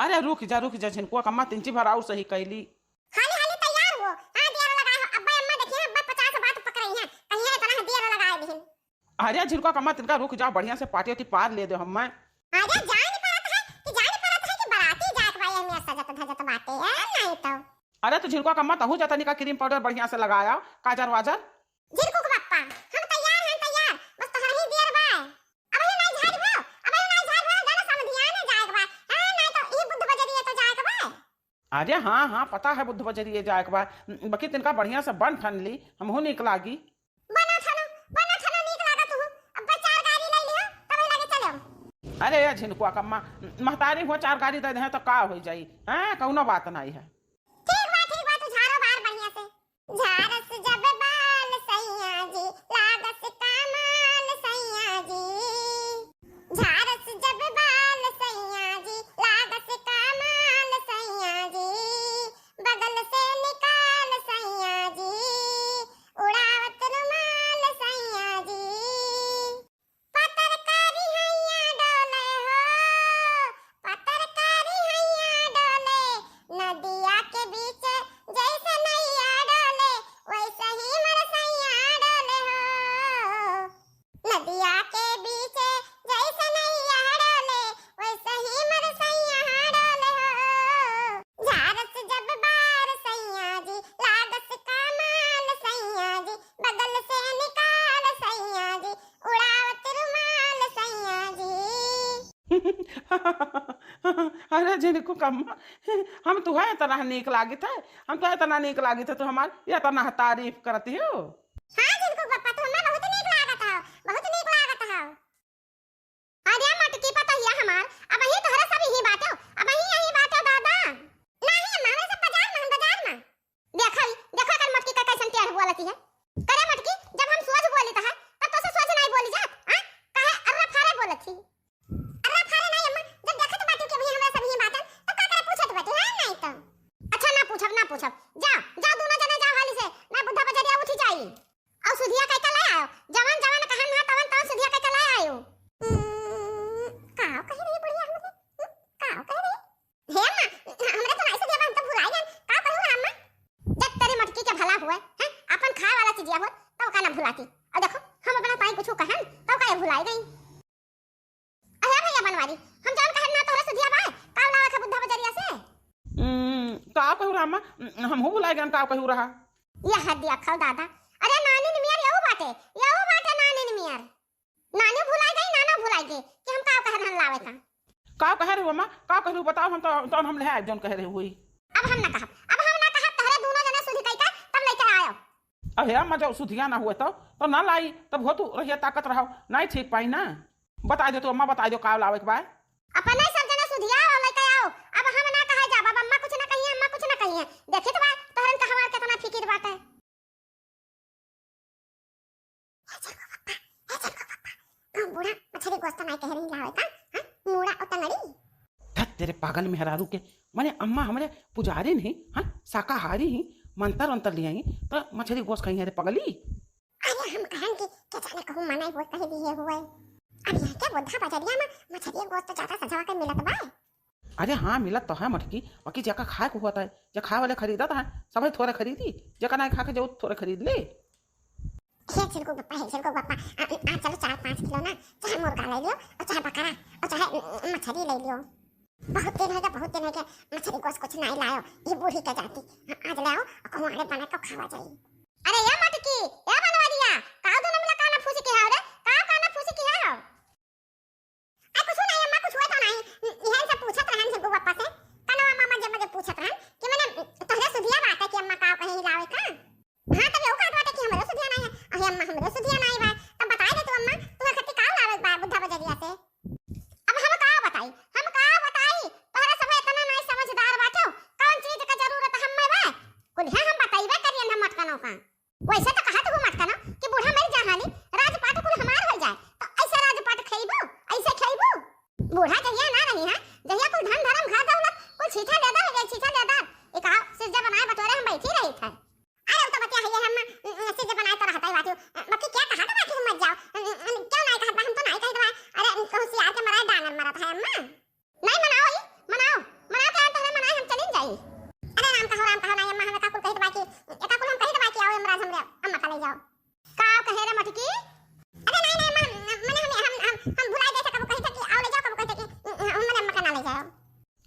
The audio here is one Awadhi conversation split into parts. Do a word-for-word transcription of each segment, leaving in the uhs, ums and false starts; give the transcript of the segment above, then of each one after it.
अरे रुक जा, रुक जा झिनकुआ कम्मा, तिंची भर और सही कैली। हाली हाली तैयार हो। हाँ, देर लगाए हो। अब्बा अम्मा देखिए, अब्बा पचास बात पकड़ई हैं। कहिए इतना देर लगाए दिहिन। अरे झिनकुआ कम्मा, तिनका रुक जाओ, बढ़िया से पार्टी वार्टी पार ले दो हम्मे। अरे जाए नहीं पड़त है कि जाए नहीं पड़त है कि बराती जाए के बा, एहमे सजत धजत बाटे, ए, नहीं तो। अरे तो झिनकुआ कम्मा, तहू जा तनिका cream powder बढ़िया से लगाया, काजर वाजर। झिनकू के पप्पा, हम तैयार हैं, तैयार, बस तोहरा ही देर बा। अबही नाई झाड़ भो, अबही नाई झाड़ भो, जाना समधिया ने जाए के बा। हाँ, नहीं तो ई बुद्ध बजरिए तो जाए के बा। अरे हाँ, हाँ, पता है बुद्ध बजरिए जाए के बा, बाकी तिनका बढ़िया से बन ठन ली, हमहू नीक लागी। बना ठनो, बना ठनो, नीक लागत हूँ। अब बस चार गाड़ी ले लियो, तब लगे चलो। अरे ए झिनकुआ कम्मा, महतारी हो चार गाड़ी दे दे तो का हो जाई? हैं, कौनो बात नहीं है। ठीक बा, ठीक बा, तू झाड़ो बाहर बढ़िया से। झारस जब बाल सैया जी, लागस कमाल सैया जी। झारस जब बाल सैया जी, लागस कमाल सैया जी। बगल से निकाल सैया जी, उड़ावत रुमाल सैया जी। पतर कारी हैया डोले हो, पतर कारी हैया डोले, नदिया के बीच जैसे नैया डोले, वैसे ही मोर सैया डोले हो। नदिया के बीच जैसे नैया डोले, वैसे ही मोर सैया डोले हो। झारस जब बार सैया जी, लागस कमाल सैया जी, बगल से निकाल सैया जी, उड़ावत रुमाल सैया जी। अरे झिनकू कम्मा, हम तुहे इतना नीक लागित है, हम तुहे इतना नीक लागित है, तू हमार इतना तारीफ करती हो। हाँ झिनकू पप्पा, तू हमें बहुत नीक लागत हो, बहुत नीक लागत हो। अरे मटकी पतोहिया हमार, अबही तोहरे सब यहीं बाटो, अबही यहीं बाटो दादा। नाही अम्मा, हमरे सब बाजार में, हम बाजार में। देखो ई, देखो एकर मटकी का कैसन टेढ़ बोलती है। करे मटकी, जब हम सोझ बोलित है, तब तोसे सोझ नाई बोली जात, हाँ? काहे अर्रा फारे बोलत ही? अर्रा फारे नाई अम्मा, जब देखत बाटू कि अबही हमरा सब यहीं बाटन, तब का करे पूछत बाटू, हाँ? नाई तो। अच्छा ना पूछब, ना पूछब। जाओ, जाओ दोनों जने जाओ हाली से, ना बुद्धा बजरिया उठी जाई। और सुधिया कह के ले आयो, जवन जवन कहन ना तवन तवन सुधिया कह के ले आयो। हम्म, का कह रही बुढ़िया हमके? हम्म, का कह रही? हे अम्मा, हमरे तो नाई सुधिया बा, हम तो भुलाई गए। का कहू ना अम्मा? जब तेरे मटकी के भला हुए, हैं? अपन खाए वाला चीजिया हो, तब का ना भुलाती। और देखो, हम अपना ताई कुछ कहन, तब का ये भुलाई गई। अरे भैया बनवारी, हम जवन कहन ना तोहरे सुधिया बा, का लावे खा बुद्धा बजरिया से? हम्म, का कहू रहा अम्मा? हमहू भुलाई गए, का कहू रहा? यह दिया खाओ दादा। अरे नानी निमियर यहू बाटे, यहू बाटे नानी निमियर। नानी भुलाई गई, नाना भुलाई गई कि हम का कहे रहन लावे का। का कहे रहे हो अम्मा? का कहे रहे हो बताओ, हम तो, तो हम ले आए जौन कहे रहे हुई। अब हम ना कहब, अब हम ना कहब, तहरे दोनों जने सुधि कई का तब लेके आयो। अहे अम्मा जब सुधिया ना हुए तो, तो ना लाई, तब हो तू रहिया ताकत रहो, नहीं ठीक पाई ना। बताई दे तू अम्मा, बताई दे का लावे के बा। अपने सब जने सुधिया और लेके आओ, अब हम ना कहे जाब, अब अम्मा कुछ ना कहिए, अम्मा कुछ ना कहिए। देखित बा तोहरन का हमार कितना फिकिर बाटे। हे झिनकू पप्पा, हे झिनकू पप्पा, हम बूढ़ा मछरी गोश्त नाई कहे रही लावे का, हाँ? मूड़ा और टंगड़ी। धत तेरे पागल मेहरारू के, माने अम्मा हमरे पुजारी नहीं, हाँ? शाकाहारी ही, मंतर अंतर लिया ही, तो मछरी गोश्त खाई है रे पगली। अरे हम कहन कि के जाने कहूँ मनाई हुए कह दिए हुए। अब यहाँ के बुद्धा बजरिया में मछरी गोश्त ज्यादा सजवा के मिलत बा। अरे हाँ, मिलत तो है मटकी, बाकी जेका खाए को होता है, जे खाए वाले खरीदत है, सभी थोड़े खरीदी, जेका नाई खा के जो थोड़े खरीद ले। हे झिनकू पप्पा, हे झिनकू पप्पा, आ, आ, चलो चार पाँच किलो ना, चाहे मुर्गा ले लियो, और चाहे बकरा, और चाहे, उम, मछली ले लियो। बहुत दिन हो गया, बहुत दिन हो गया, मछली गोश्त कुछ नाई लायो, ये बूढ़ी के जाती। हाँ, आज ले आओ, और कहूँ आड़े बना के खावा जाई। अरे या मटकी, या बनवारिया, का दोनों मिला काना फूसी के हाव रे? का काना फूसी के हाव? आ, कुछ नहीं अम्मा, कुछ हुआ तो नहीं। इहन सब पूछत रहन झिनकू पप्पा से। कनवा मामा जब मुझे पूछत रहन कि मने तोहरे सुधिया बाटे कि अम्मा का कहे हिलावे का? हाँ, तब यहू कहत बाटे कि हमरो सुधिया नहीं है। अहे अम्मा, हमरो सुधिया नहीं बा। तब बताई दे तू अम्मा, तोहरे खातिर का लावे बा बुद्धा बजरिया से? अब हम का बताई, हम का बताई? तोहरा सब इतना नहीं समझदार बाटो। कौन चीज का जरूरत हम्मे बा? कुल है हम बताइबे करियन हम मटकनों का। वैसे तो कहत हूँ मटकना कि बूढ़ा मर जा हाली, राजपाट कुल हमार हो जाए, तो ऐसे राजपाट खइबू, ऐसे खइबू? बूढ़ा जहिया ना रही है, जहिया कुल धन धर्म घर दौलत कुल छीछा लेदर हो गए, छीछा लेदर। एक आओ सिरजा बनाए बटोरे हम बैठी रही थे। अरे वो तो बतिया है ये हम, उम, उम, सिरजा बनाए तो रहता ही बात हूँ। बाकी क्या कहा था बाकी हम मर जाओ? उम, उम, क्यों नहीं कहत बा? हम तो नहीं कहत बा। अरे उम, कहूँ सियार के मराए डांगर मरत है अम्मा। नहीं मनाओ ही, मनाओ,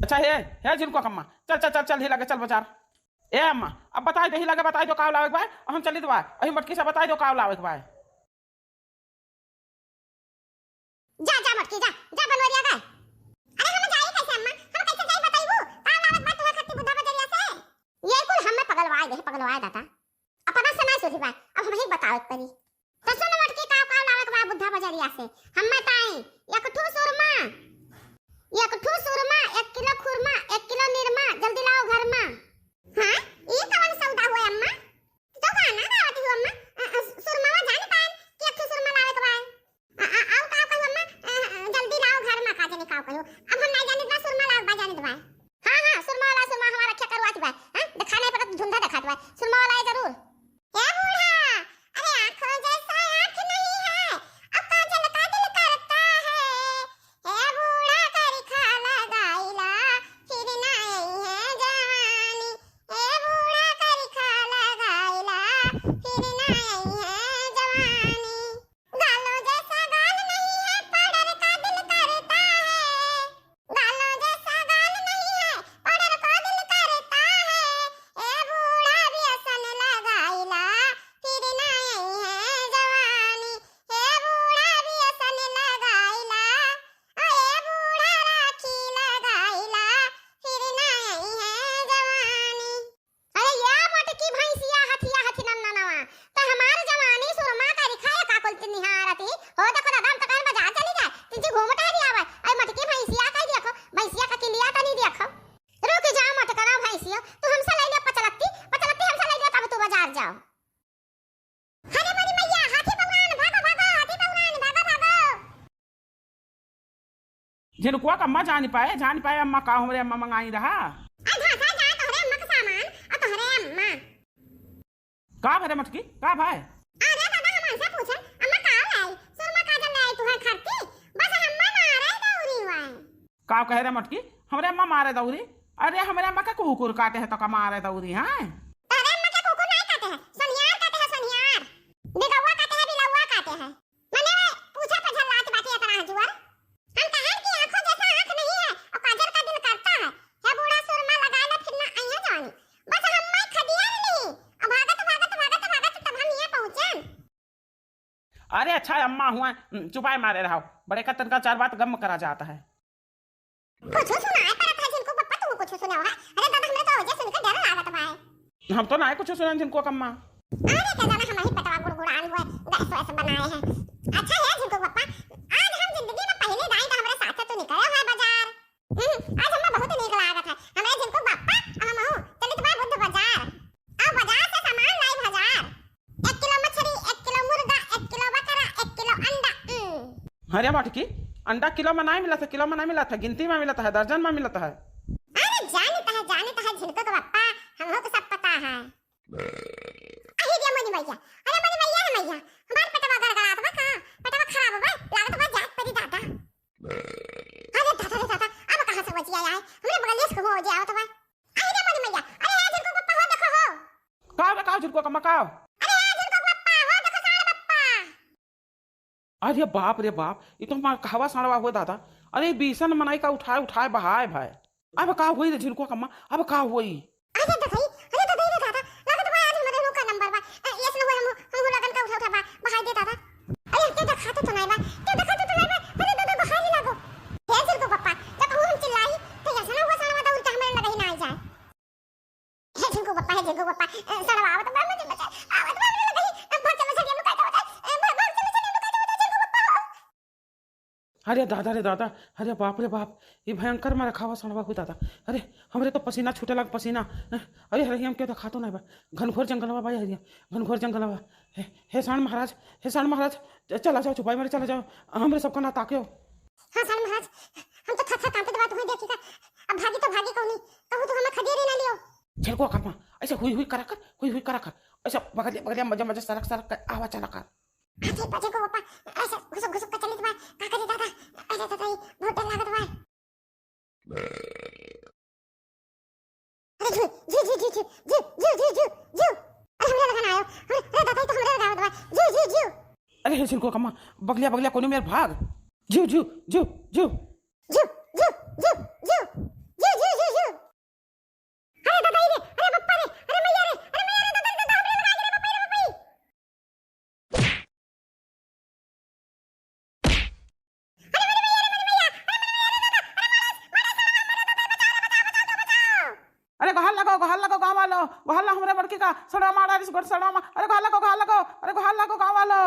अच्छा हे, हे झिनकुआ कम्मा, चल, चल, चल, चल, ही लगे, चल बजार। ए अम्मा, अब बताइ दे, ही लगे बताइ दो काव लावे के बाय, हम चलित बाय, अही मटकी से बताइ दो काव लावे के बाय। जा, जा मटकी, जा, जा बनवरिया गए। अरे हम जाई कैसे अम्मा, हम कैसे जाई बताइबू, काव लावे के बाय तुहे खत्ती बुद्धा बजरिया से। ये कुल हमें पगलवाए दे, पगलवाए दादा। अपना से ना सुधी बाय, अब हमहीं बतावे के परी। त सुन मटकी, काव काव लावे के बा बुद्धा बजरिया से। हम बताई, एक ठू सुरमा, एक ठू सुरमा, एक किलो खुरमा, एक किलो निरमा, जल्दी लाओ घर मा। हाँ, ई कवन सौदा हुआ अम्मा? तो गाना गावत हो अम्मा? अ, अ, सुरमावा जान पाएन कि एक ठू सुरमा लावे के बा। आ, आ, आउ का कहू अम्मा? आ, आ, जल्दी लाओ घर मा का जाने का कहू। अब हम नाहीं जानित बा, सुरमा लाओ बा जानित बा। हाँ, हाँ, सुरमा वाला, सुरमा हमार अखिया करुआत बा। हाँ, देखाइ नाहीं पड़त, धुंधा देखात बा। सुरमा वाला है जरूर। ए बूढ़ा, अरे आँखों जैसा आँख नहीं है, अब काजल का दिल करता है। ए बूढ़ा करिखा लगाइला, फिर ना आई है जवानी। ए बूढ़ा करिखा लगाइला, फिर ना आई है जवानी। गालो जैसा गाल नहीं है, पाउडर का दिल करता है। गालो जैसा गाल नहीं है, पाउडर का दिल करता है। ए बूढ़ा व्यसन लगाइला, फिर ना आई है जवानी। ए बूढ़ा व्यसन लगाइला, ए बूढ़ा राखी लगाइला, फिर ना आई है जवानी। अरे या मोटकी भैंसिया हथिया हथी नन्ननवा, त हमार जवानी सुरमा करिखा का कुल निहारती। हो देखो दादा, हम तो कहन बजार चली जाए, तिनची घूम टहरी आवे। अरे मोटकी भैंसिया कह देखो, भैंसिया का किलिया तनी देखो। रुक जाओ मोटकना भैंसियो, तू हमसे लइ ले पचलत्ती, पचलत्ती हमसे लइ ले तब तू बजार जाओ। अरे मोरी मैया, हाथी बबुरान, भागो, भागो, हाथी बबुरान, भागो, भागो। झिनकुआ कम्मा जानि पाए, जानि पाए अम्मा का हमरे अम्मा मंगाई रहा। आ घासा जा तोहरे अम्मा का सामान, आ तोहरे अम्मा। का भरे मटकी, का भाई? अरे दादा, हम ऐसे पूछे, अम्मा का लाई? सुरमा काजल ले आई तुहर खरती? बस अम्मा मारे दौरी हुआ है। का कहे रे मटकी? हमरे अम्मा मारे दौरी? अरे हमरे अम्मा के कुकुर काटे है तो का मारे दौरी, हाँ? अरे अम्मा के कुकुर नहीं काटे है, सोनियार काटे है, सोनियार। बिगौआ काटे है, बिलौआ काटे है। मने पूछे पे झल्लात बाटे इतना हजूर। हम कहेन कि आँखों जैसा आँख नहीं है और काजल का दिल करता है। हे बूढ़ा सुरमा लगा ले फिर ना आई है जवानी। बस हम मैं खदिया नहीं। अब भागत, भागत, भागत, भागत तब हम यहाँ पहुँचेन। अरे अच्छा अम्मा हुआ, हम्म, चुपाए मारे रहो। बड़े का तनका चार बात गम करा जाता है। कुछ सुनाए पड़त है झिनकू पप्पा, तू कुछ सुनाओ है। अरे दादा, हमरे तो वजह सुन के डर लागत बा। हम तो ना कुछ सुने झिनकू कम्मा। अरे का जाना हम ही पेटवा गुड़गुड़ान हुए, गैस वैस बनाए हैं। अच्छा है झिनकू पप्पा, आज हम जिंदगी में पहली दाई तो हमरे साथ तू निकले हुए बजार। हम्म, आज हमें बहुत नीक लागत है। हमरे झिनकू पप्पा, हम हूँ चलित बा बुद्ध बजार। अब बजार से सामान लाई बजार। एक किलो मछरी, एक किलो मुर्गा, एक किलो बकरा, एक किलो अंडा। हम्म। अरे मटकी, अंडा किलो में नाहीं मिलत है, किलो में नाहीं मिलत है, गिनती में मिलत है, दर्जन में मिलत है। अरे जानित है, जानित है झिनकू के पप्पा, हमहू के सब पता है। अरे रे मोरी मैया, अरे मोरी मैया रे मैया, हमार पेटवा गड़गड़ात बा का? पेटवा खराब बा, लागत बा जात परी दादा। अरे दादा रे दादा, अब कहाँ से बचिया आए? हमरे बगलिया से हो जे आवत बा। अरे रे मोरी मैया, अरे ए झिनकू पप्पा हो, देखो हो। का बे, का झिनकू कम्मा, का? अरे ए झिनकू पप्पा हो, देखो साढ़ पप्पा। अरे बाप रे बाप, ई तो हमार कहवा साढ़वा हुए दादा। अरे बीसन मनई का उठाए उठाए बहाए भाई। अब का होई रे झिनकू कम्मा, अब का होई? अरे दादा, अरे दादा, अरे दादा, लागत बा आज हमरे नौका नंबर बा। ए, यस न हुए हम, हम लगन का उठा उठा बा, बहाई दे दादा। अरे के देखाते तो नहीं बा, के देखाते तो नहीं बा। अरे दादा, बहाई लागो। हे झिनकू पप्पा, जब कहूँ हम चिल्लाई, तो यस न हुआ साढ़वा दौड़ के हमरे लगे ही ना आ जाए। हे झिनकू पप्पा, हे झिनकू पप्पा, ए, साढ़वा आवत बा, मुझे बचा, आवत बा, मुझे लगे ही, भाग चलो, चलिए, लुकाई जाओ, ए, भाग, भाग चलो, चलिए, लुकाई जाओ, झिनकू पप्पा हो। अरे दादा रे दादा, अरे बाप रे बाप, ई भयंकर मारे खावा सड़वा हो दादा। अरे हमरे तो पसीना छूटे लाग पसीना। अरे हरे हम क्यों देखातो नहीं बा, घनघोर जंगलवा बा हरिया, घनघोर जंगलवा। हे, हे साढ़ महाराज, हे साढ़ महाराज, च-, चला जाओ चुपाई मारे चला जाओ, हमरे सबका ना ताक्यो। हाँ साढ़ महाराज, हम तो थर थर कांपत बा तुम्हें देखी का। अब भागी तो भागी कौनी, कहूँ तो हमें खदेरी ना लियो। झिनकू कम्मा, ऐसे हुई हुई करा कर, हुई हुई करा कर, ऐसे बगलिया बगलिया मजा मजा सरक सरक कर आवा चला कर। हाँ, ठीक बा, झिनकू पप्पा, ऐसे घुसुक घुसुक के चलित बा, का करी दादा? अरे दादा, ई बहुत डर लागत बा। अरे झू, झू, झू। अरे हमरे लगा ना आयो। अरे, अरे दादा, ई तो हमरे लगा आवत बा। झू, झू, झू। अरे हे झिनकू कम्मा, बगलिया बगलिया कोनो मेर भाग। झू, झू, झू, झू। झू, झू, झू, झू। झू, गोहार लगो गाँव वालो, गोहार लगो हमरे बड़की का, सड़वा मार डारिस गोड़ सड़वा मार, अरे गोहार लगो, गोहार लगो, अरे गोहार लगो गाँव वालो।